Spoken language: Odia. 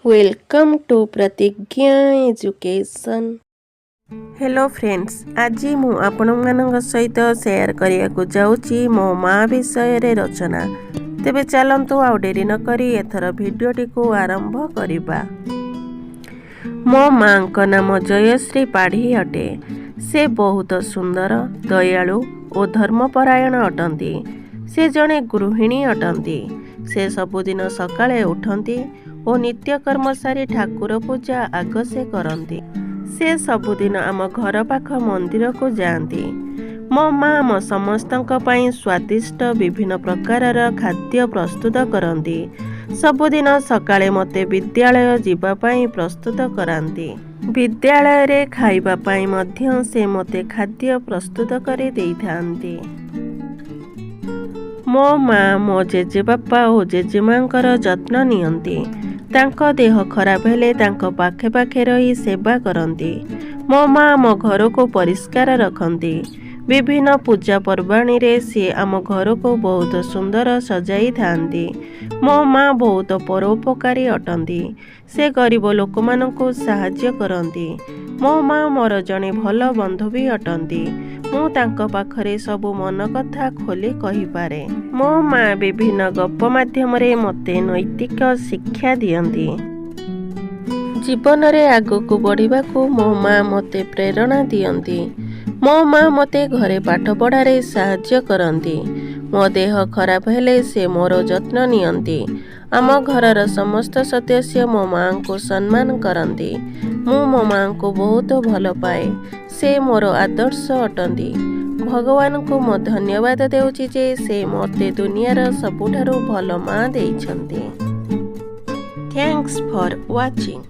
Welcome to Pratigya Education. Hello friends, ଆଜି ମୁଁ ଆପଣମାନଙ୍କ ସହିତ ସେୟାର କରିବାକୁ ଯାଉଛି ମୋ ମା ବିଷୟରେ ରଚନା। ତେବେ ଚାଲନ୍ତୁ, ଆଉ ଡେରି ନକରି ଏଥର ଭିଡ଼ିଓଟିକୁ ଆରମ୍ଭ କରିବା। ମୋ ମାଙ୍କ ନାମ ଜୟଶ୍ରୀ ପାଢ଼ୀ ଅଟେ। ସେ ବହୁତ ସୁନ୍ଦର, ଦୟାଳୁ ଓ ଧର୍ମପରାୟଣ ଅଟନ୍ତି। ସେ ଜଣେ ଗୃହିଣୀ ଅଟନ୍ତି। ସେ ସବୁଦିନ ସକାଳେ ଉଠନ୍ତି ଓ ନିତ୍ୟକର୍ମ ସାରି ଠାକୁର ପୂଜା ଆଗ ସେ କରନ୍ତି। ସେ ସବୁଦିନ ଆମ ଘର ପାଖ ମନ୍ଦିରକୁ ଯାଆନ୍ତି। ମୋ ମା ଆମ ସମସ୍ତଙ୍କ ପାଇଁ ସ୍ୱାଦିଷ୍ଟ ବିଭିନ୍ନ ପ୍ରକାରର ଖାଦ୍ୟ ପ୍ରସ୍ତୁତ କରନ୍ତି। ସବୁଦିନ ସକାଳେ ମୋତେ ବିଦ୍ୟାଳୟ ଯିବା ପାଇଁ ପ୍ରସ୍ତୁତ କରାନ୍ତି। ବିଦ୍ୟାଳୟରେ ଖାଇବା ପାଇଁ ମଧ୍ୟ ସେ ମୋତେ ଖାଦ୍ୟ ପ୍ରସ୍ତୁତ କରି ଦେଇଥାନ୍ତି। ମୋ ମା ମୋ ଜେଜେବାପା ଓ ଜେଜେମାଙ୍କର ଯତ୍ନ ନିଅନ୍ତି। ତାଙ୍କ ଦେହ ଖରାପ ହେଲେ ତାଙ୍କ ପାଖେ ପାଖେ ରହି ସେବା କରନ୍ତି। ମୋ ମା ଆମ ଘରକୁ ପରିଷ୍କାର ରଖନ୍ତି। ବିଭିନ୍ନ ପୂଜା ପର୍ବାଣିରେ ସିଏ ଆମ ଘରକୁ ବହୁତ ସୁନ୍ଦର ସଜାଇଥାନ୍ତି। ମୋ ମା ବହୁତ ପରୋପକାରୀ ଅଟନ୍ତି। ସେ ଗରିବ ଲୋକମାନଙ୍କୁ ସାହାଯ୍ୟ କରନ୍ତି। ମୋ ମା ମୋର ଜଣେ ଭଲ ବନ୍ଧୁ ବି ଅଟନ୍ତି। ମୁଁ ତାଙ୍କ ପାଖରେ ସବୁ ମନ କଥା ଖୋଲି କହିପାରେ। ମୋ ମା ବିଭିନ୍ନ ଗପ ମାଧ୍ୟମରେ ମୋତେ ନୈତିକ ଶିକ୍ଷା ଦିଅନ୍ତି। ଜୀବନରେ ଆଗକୁ ବଢ଼ିବାକୁ ମୋ ମା ମୋତେ ପ୍ରେରଣା ଦିଅନ୍ତି। ମୋ ମା ମୋତେ ଘରେ ପାଠ ପଢ଼ାରେ ସାହାଯ୍ୟ କରନ୍ତି। ମୋ ଦେହ ଖରାପ ହେଲେ ସେ ମୋର ଯତ୍ନ ନିଅନ୍ତି। ଆମ ଘରର ସମସ୍ତ ସଦସ୍ୟ ମୋ ମାଙ୍କୁ ସମ୍ମାନ କରନ୍ତି। ମୁଁ ମୋ ମାଙ୍କୁ ବହୁତ ଭଲ ପାଏ। ସେ ମୋର ଆଦର୍ଶ ଅଟନ୍ତି। ଭଗବାନଙ୍କୁ ମୁଁ ଧନ୍ୟବାଦ ଦେଉଛି ଯେ ସେ ମୋତେ ଦୁନିଆର ସବୁଠାରୁ ଭଲ ମା ଦେଇଛନ୍ତି। Thanks for watching.